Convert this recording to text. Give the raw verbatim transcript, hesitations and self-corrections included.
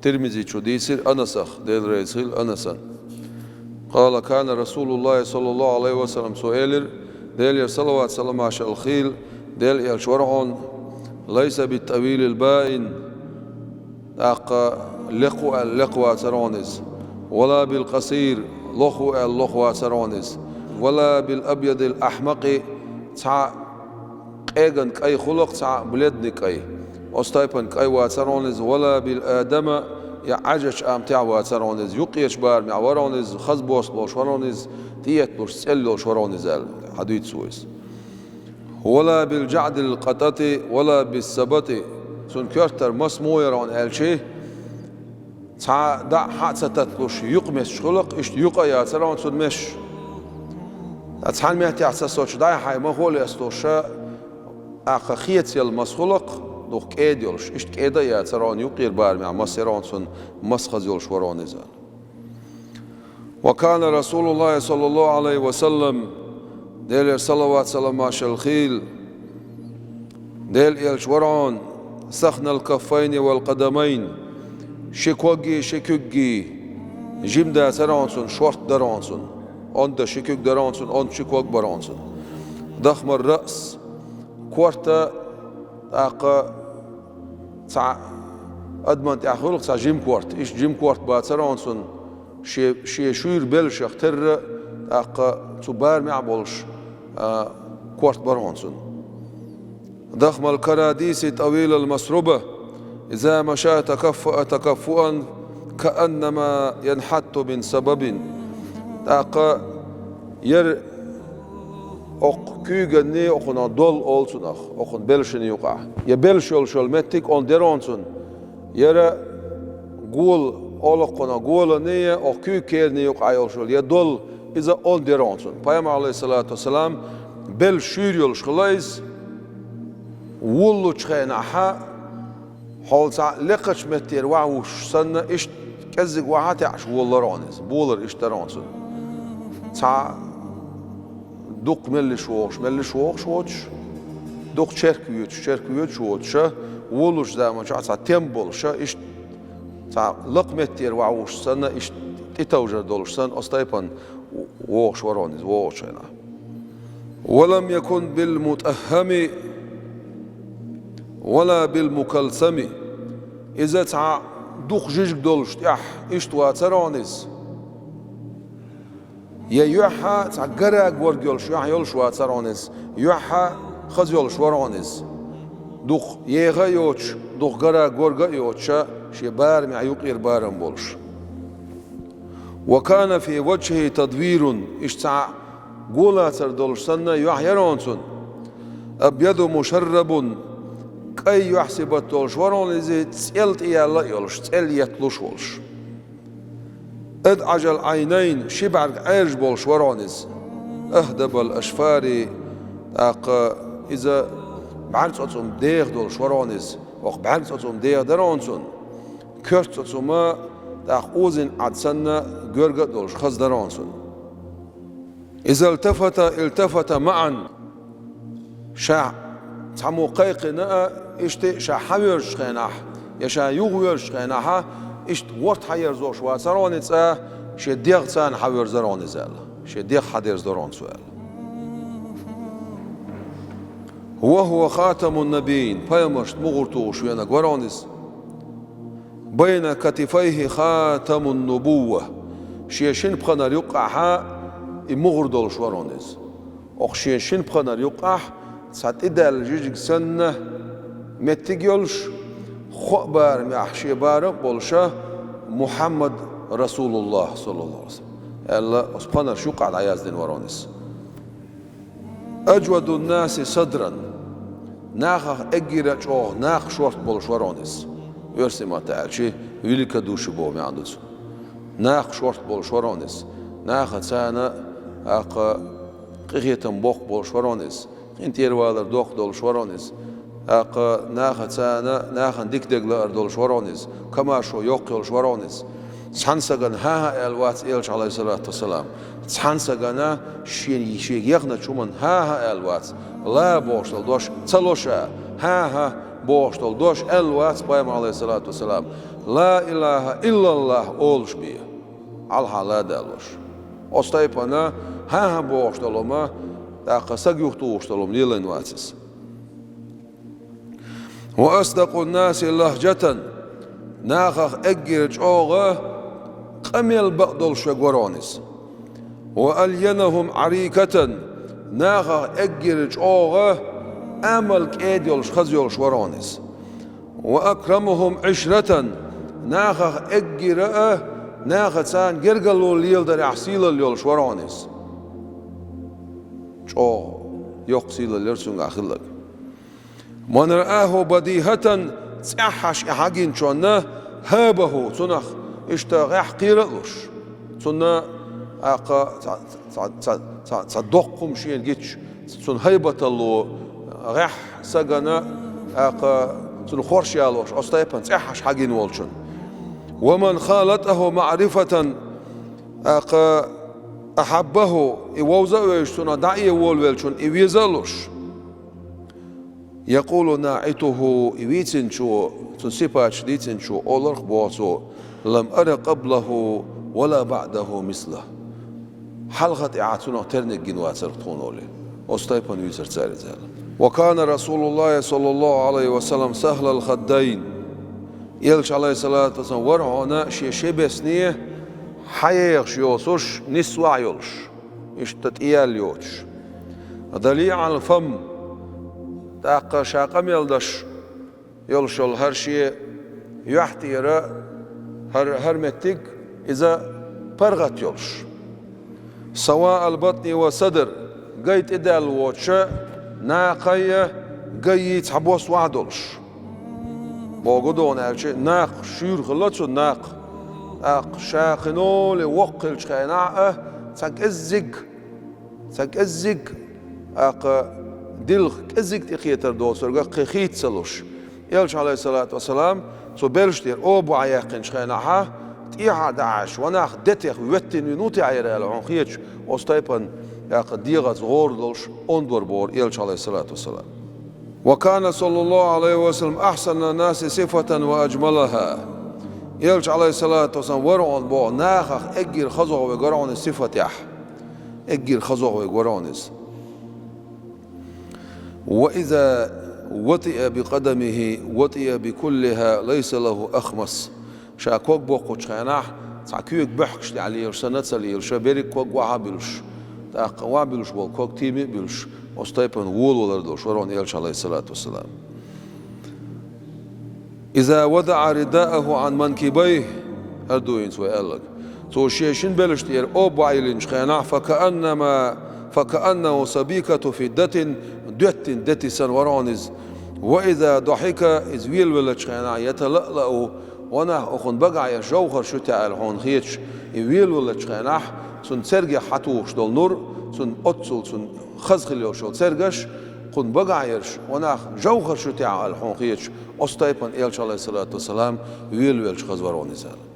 Тирмизичо дийцира Анасах, Дела реза хила Анасан. قال: كان رسول الله صلى الله عليه وسلم, цо элира, Делера салават-саламаш хила, Дела элча вара хьона, ليس بالطويل البائن, тӀаккха лекха ву аьлла лекха вацар хьона иза, ولا بالقصير, лоха ву аьлла лоха вацар хьона иза, ولا بالأبيض الأحمق, цхьа къеган кӀай хулакх, цхьа бледный кӀай. Оцу тайпана кӀай вацар хьона иза, ولا بالآدم, я Ӏаьжачу аматехь вацар хьона иза, юккъерчу барамехь вара хьона иза, хаза бос болуш вара хьона иза, тӀеэтталуш цӀена йолуш вара хьона иза аьлла, хьадуьйцу цо иза. ولا بالجعد القطط ولا بالسبط, цуьнан коьртара маса муха яра хьона аьлча, цхьа дӀа хьа а ца татталуш, юкъаметтиг хиларх, иштта юкъа а яцар хьона цуьнан меш. Ткъа цхьана меттехь ца соцуш, дӀай-хьай махо а лесталуш, тӀаккха хецаелла маса хиларх, дукха кӀеда йолуш, иштта кӀеда а яцар хьона, юккъера барамехь маса яра хьона цуьнан, маса хаза йолуш вара хьона иза. وكان رسول الله صلى الله عليه وسلم, Делера салават-саламаш хила, Дела элча вара хьона, سخن الكفين والقدمين, ши коги, ши куьги жима дацар хьона цуьнан, шорта дара хьона цуьнан. Онда ши куьг дара хьона цуьнан, онда ши ког бара хьона цуьнан. ضخم الرأس, корта, тӀаккха цхьа адаман тӀехь хуьлу цхьа жима корта, иштта жима корта бацар хьона цуьнан, шен, шен шуьйра белшах терра, тӀаккха цу барамехь а болуш, а, корта бара хьона цуьнан. ضخم الكراديس طويل المسربة، إذا مشى تكفأ تكفؤا كأنما ينحط من سبب. ТӀаккха яра окху куьйганний, окхунах дол олу цунах, окхун белшанний юкъахь. Я белш йолуш йолу меттиг онда яра хьона цуьнан, яра гола, олу окхунах голанний, окху куьйга керанний юкъахь йолуш йолу, я дол, иза онда яра хьона цуьнан. Пайхамар, Ӏалайхиссалату вассалам, белш шуьйра йолуш хилла иза, вуллучу хенахь, хьол цхьа лекхачу меттера ваха вуссуш санна, иштта кӀеззиг ваха а таьӀаш волалара хьона иза, болар иштта дара хьона цуьнан. Цхьа дукха меллиш вогӀуш, меллиш вогӀуш воцуш, дукха черк воьдуш, черк воьдуш воцуш, вуллучу заманчохь цхьа тем болуш, иштта цхьа лакха меттера ваха вуссуш санна, иштта тӀетовжар долуш санна, оцу тайпана вогӀуш вара хьона иза, вогӀучу хенахь. ولم يكن بالمطهم ولا بالمكلثم. Иза цхьа дукха жижиг долуш тӀехь иштта вацара хьона иза. Я юьхьа цхьа гара горга йолуш, юьхьа йолуш вацара хьона иза. Юьхьа хаза йолуш вара хьона иза. Дукха еха а йоцуш, дукха гара горга а йоцуш, шен барамехь юккъера барам болуш. وكان في وجهه تدوير, иштта цхьа голацар долуш санна, юьхь яра хьона цуьнан. أبيض مشرب, кӀай юьхь-сибат долуш вара хьона иза, цӀел тӀеяьлла а йолуш, цӀел етталуш а волуш. أدعج العينين, ши бӀаьрг Ӏаьржа болуш вара хьона иза. أهدب الأشفار, тӀаккха иза бӀаьрг цӀоцкъам деха долуш вара хьона иза. Окху бӀаьрг цӀоцкъам деха дара хьона цуьнан. Коьрта цӀоцкъам, тӀаккха озийна Ӏад санна, горга а долуш, хаза дара хьона цуьнан. إذا التفت التفت معا. Ша цхьаммо кхайкхина а, иштта ша хьан воьрзучу хенахь, я ша юха воьрзучу хенахь, иштта ворта хьан ерзош вацара хьона иза, шен дегӀ царна хьан воьрзара хьона иза аьлла. Шен дегӀ хьан дерзадора хьона цо аьлла. وهو خاتم النبيين, пайхамаршна мухӀар тухуш венаг вара хьона иза. بين كتفيه خاتم النبوة. Шен шина пханара юккъахьа и мухӀар долуш вара хьона иза. Окху шен шина пханара юккъахь цхьа тӀедаьлла жижиг санна меттиг йолуш, кхоъ барамехь шен барам а болуша, Мухьаммад Расулуллах, саллаллаху алейхи ва саллям, аьлла, оцу пханарш юккъахь дӀаяздина вара хьона иза. أجود الناس صدرا. Нахах эггара а чӀогӀа накха шорта болуш вара хьона иза. Оьрсийн маттахь аьлча, великодушие боху маьӀна ду цуьнан. Накха шорта болуш вара хьона иза. Нахаца цхьана, тӀаккха, къинхетам боккха болуш вара хьона иза. КъинтӀера валар доккха долуш вара хьона иза. ТӀаккха нахаца цхьана, нахана дика дегӀ лаар долуш вара хьона иза. Комаьршо йоккха йолуш вара хьона иза. Цхьана сагана хӀан-хӀа аьлла вац элча, Ӏалайхиссалату вассалам. Цхьана сагана шен, шега яхначу хӀуманна хӀан-хӀа аьлла вац. Ла бохуш долу дош ца ло ша, хӀан-хӀа бохуш долу дош аьлла вац пайхамар, Ӏалайхиссалату вассалам. «Ла илахӀа иллаллахӀ» олуш бен, хьалха ладалуш. Оцу тайпана хӀан-хӀа бохуш долу хӀума, тӀаккха саг юхатухуш долу хӀума лелийна вац иза. «Ва асдакъун-наси лахӀжатан», нахах эггара чӀогӀа къамел бакъдолуш верг вара хьуна иза. «Ва алйанахӀум Ӏарикатан», нахах эггара чӀогӀа амал кӀеда йолуш, хаза йолуш вара хьуна иза. «Ва акрамахӀум Ӏишратан», нахах эггара а, наха царна гергарло леладарехь сийлалла йолуш вара хьуна иза. ЧӀогӀа йоккха сийлалла яра цуьнгахь хилларг. «Ман раахӀу бадихӀатан», цӀеххьаш и хьагинчунна, «хӀабахӀу», цунах иштта гӀехь кхера а луш, цунна тӀаккха цхьа, цхьа, цхьа, цхьа, цхьа доккха хӀума шена гича, цунна хӀайбаталло гӀехь сагана, тӀаккха цунна хорша ялош, оцу тайпана цӀеххьаш хьагина волчунна. «Ва ман халатахӀу маӀрифатан», тӀаккха «ахьаббахӀу», и вовза а вевзаш, цунах дӀа а волавеллачунна и веза а луш. «Якъулу наӀитухӀу», и вийцинчо, цуьнан сипаташ дийцинчо олура боху цо: «Лам ара къаблахӀу ва ла баӀдахӀу мислахӀ». Хьалха тӀехьа цунах терниг гина вацара тхуна олий. Оцу тайпана вийцира цара иза аьлла. «Ва кана РасулуллахӀи саллаллахӀу Ӏалайхи ва саллам сахӀлал хаддайн». Элча, Ӏалайхиссалату вассалам, вара хьуна шен ши бесне хьаехаш йоцуш, нисвахь йолуш, иштта тӀеяьлла йоцуш. «ДалиӀал фам», тӀаккха ша къамел деш йолуш йолу хӀара шен юьхь тӀера хӀара, хӀара меттиг иза паргӀат йолуш. «СаваӀал батни ва садр», гай тӀедаьлла воцуша, накхайа гайи цхьабосса вахь долуш. Боху гу догӀун аьлча, накха шуьйра хилла цунна накха. ТӀаккха ша кхин оле воккха хилчу хенахь а, цхьа кӀеззиг, цхьа кӀеззиг, тӀаккха дилха кӀеззиг тӀекхетар доцург кхин хийца ца луш. Элча, Ӏалайхиссалату вассалам, цу белшаш тӀера обу Ӏаяьккхинчу хенахьа, тӀехьа даьӀаш, ванах детех веттина вина ву те аьлла хьуна хеташ, оцу тайпана, тӀаккха дегӀаца гӀора долуш, онда вара бохура Элча, Ӏалайхиссалату вассалам. «Ва кана саллаллахӀу Ӏалайхи ва саллам ахьсанан-наси сифатан ва аджмалахӀа». Элча, Ӏалайхиссалату вассалам, вара хьуна боху нахах эггара хазох верг вара хьуна сифатехь. Эггара хазох верг вара хьуна иза. «Ва иза ватиа би къадамихӀи ватиа би куллихӀа лайса лахӀу ахмас». Ша ког боккхучу хенахь, цхьа куьйга буьхкаш тӀехь лелаш санна ца лелаш, берриг ког вахьа а буьлуш, тӀаккха вахьа буьлуш болу ког тийми а буьлуш, оцу тайпана волавалар долуш вара хьуна Элча, Ӏалайхиссалату вассалам. «Иза вадаӀа ридаахӀу Ӏан манкибайхӀи», хӀара ду хӀинца вай аьлларг. Цо шен шина белшаш тӀера обу Ӏайиллинчу хенахь, «факааннама, факааннахӀу сабикату фиддатин», доьттина дети санна вара хьуна иза. «Ва иза дахьика», иза велавеллачу хенахь, «яталаълаъу», ванах, окхунна багахь ерш жовхар шу тӀехь аьлла хьуна хеташ, и велавеллачу хенахь, цунна цергех хьатухуш долу нур, цунна оццул, цунна хаза хила йолуш йолу цергаш, кхунна багахь ерш, ванах, жовхар шу тӀехь аьлла хьуна хеташ, оцу тайпана Элча, Ӏалайхиссалату вассалам, велавелча хаза вара хьуна иза аьлла.